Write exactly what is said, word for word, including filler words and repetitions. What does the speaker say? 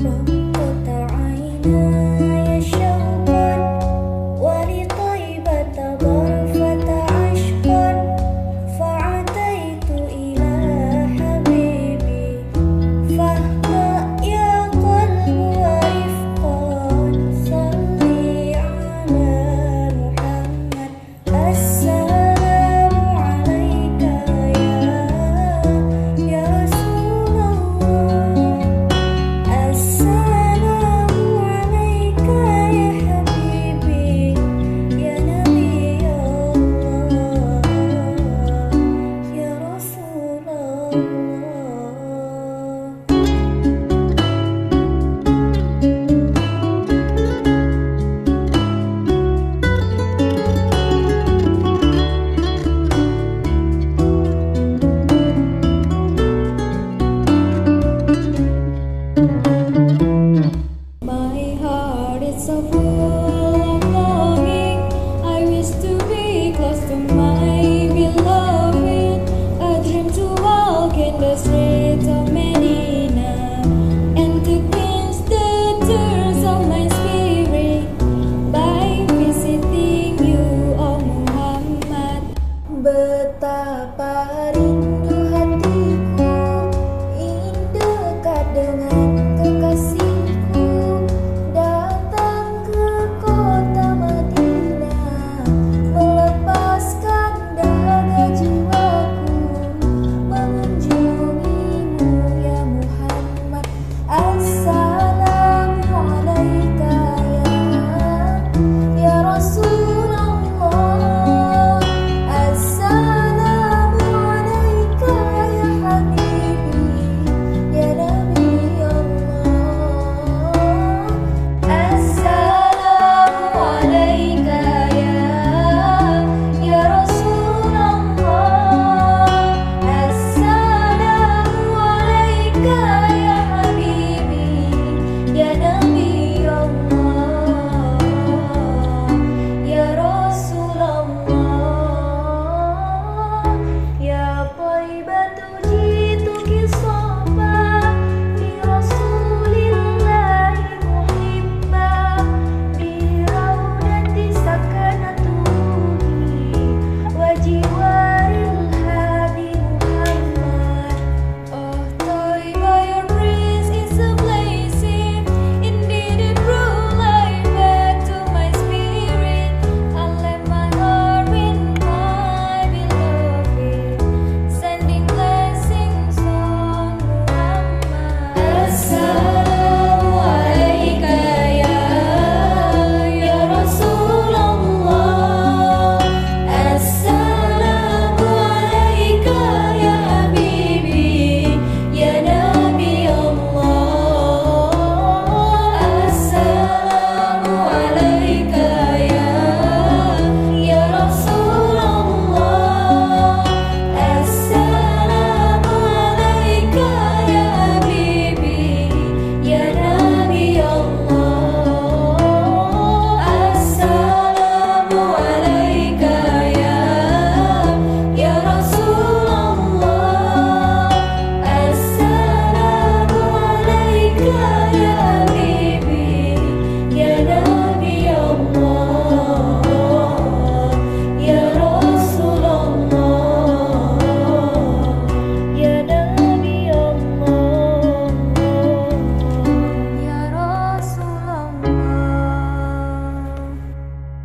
رقت عيناي شوقا ولطيبة ظرفا عشقا فأتيت إلى حبيبي فاهدأ يا قلب ورفقا صل على محمد السلام عليك يا، يا رسول الله. السلام عليك يا حبيبي، يا نبي الله، يا رسول الله. My heart is so full of longing. I wish to be close to my beloved. A dream to walk in the streets of Medina and to quench the thirst of my spirit by visiting you, O Muhammad. Betapa rindu